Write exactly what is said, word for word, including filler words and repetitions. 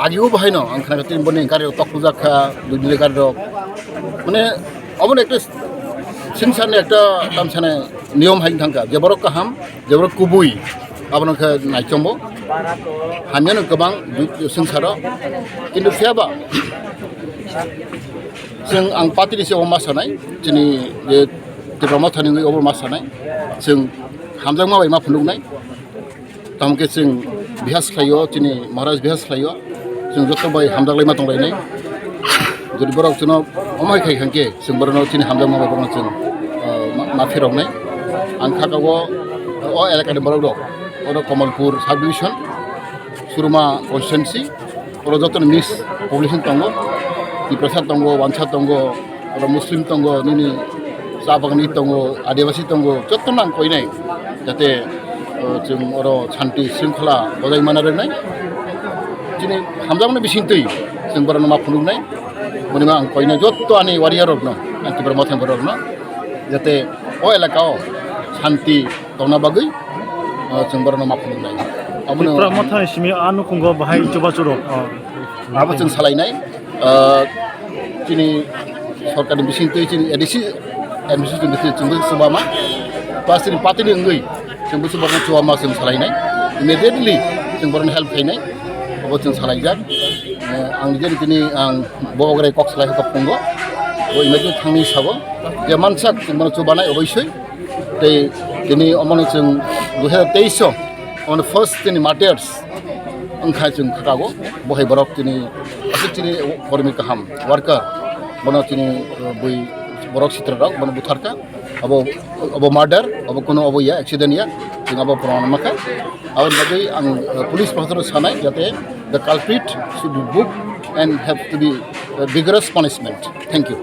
Agi o bahai no ang khna tin boni gari rok tok pujak kha, dui dile gari rok. Mane obo ekta sinsar ni ekta tam sane niyom hai thang kha. Je borok kaham, je borok kubui, abono khe naichombo. Hamya no kwbang sinsaro. Kintu phiya ba chwng ang party ni se obo ma sanai, chini je Tipra Motha ni obo ma sanai, chwng hamjakma bai ma phunuknai. Tamo khe chwng bihas khlaio, chini Maharaj bihas khlaio, chwng joto bai hamjak laima tong lainai. Jodi borok chwngno omo hai khai khan khe chwng borokno chini hamjakma bai borokno chwng, ah, ma, ma phiroknai. Ang kha o, o elaka ni borok rok, oro Kamalpur sub division, Suruma constituency, oro joto ni mix population tongo, Tiprasa tongo, Wansa tongo, oro Muslim tongo, nini cha bagani tongo, Adivasi tongo, joto nang koinai, jate, o, chwng oro shanti shringkhola bojai mana rwnai. Chini hamjakmani bisingtwi chwng borokno ma phunuknai, boni ma ang koinai joto ani warrior rokno, ani Tipra Motha ni borok rokno, jate o elaka o shanti tongna bagwi, o, chwng borokno ma phunuknai. Abono Tipra Motha ni simi a nukhungo bahai chubachu rok, o, abo chwng salainai, o, chini sorkarni bisingtwi chini A D C administration bisingtwi chwngbo chubama, plus chini party ni wngwi chwngbo chubachu chuama chwng salainai, immediately chwng borokno help khainai, abo chwng salaijak. Eh, ang nijeni tini ang bo ogre kok salai kok phungo, bo immediately thangni sabo, je mansak chwng bono chubanai oboisoi. Tei tini omono chwng dui hazar teis o, omono first tini martyrs wngkha chwng khakago, bo hai borok tini aswk chini kormi kaham, worker, bono tini, uh, bui borok sitra rok bono butharkha, abo, abo murder, abo kuno abo ya, accident ya, chwng abo proman makha. Aboni bagwi ang, uh, police proshasano sanai jate the culprit should be booked and have to be, uh, vigorous punishment. Thank you.